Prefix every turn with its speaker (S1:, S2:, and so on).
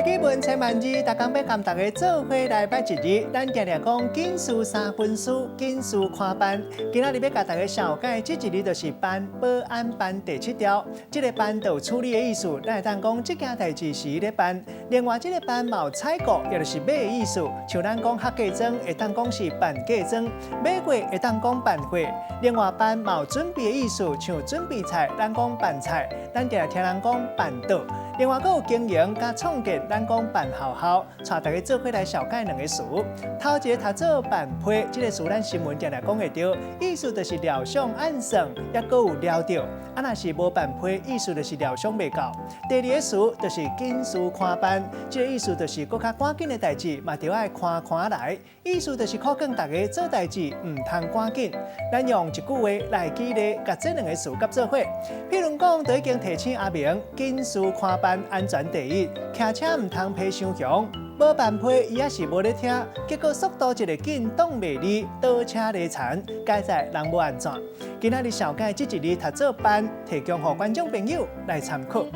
S1: 語文千萬字，逐工欲共大家做伙來捌一字。咱定定講緊事三分輸，緊事看辦。今仔日欲共大家紹介這一字就是辦，保安辦第七條。這个辦就有處理的意思，咱會當講這件代誌是伊咧辦。另外，這个辦嘛有採購，也就是買的意思。像咱講客家莊，會當講是辦嫁妝；買貨會當講辦貨。另外，辦嘛有準備的意思，像準備菜，咱講辦菜；咱定定聽人講辦桌。另外，閣有經營佮創建，咱講辦學校。帶大家做伙來紹介兩个詞。頭一个讀做辦批，這个詞咱新聞定定講會著，意思就是料想按算，抑閣有料著。啊，若是無辦批，意思就是料想袂到。第二个詞就是緊事看辦，這个意思就是閣較趕緊的代誌，嘛著愛寬寬來。意思就是苦勸大家做代誌毋通趕緊。咱用一句話來舉例，共這兩个詞結做伙。譬如講，就已經提醒阿明，緊事看辦，安全第一，騎車毋通脾傷雄，無辦批，伊也是無咧聽，結果速度一个緊，擋袂離，倒車犁田，佳哉人無按怎。今仔日紹介這一字讀做辦，提供予觀眾朋友來參考。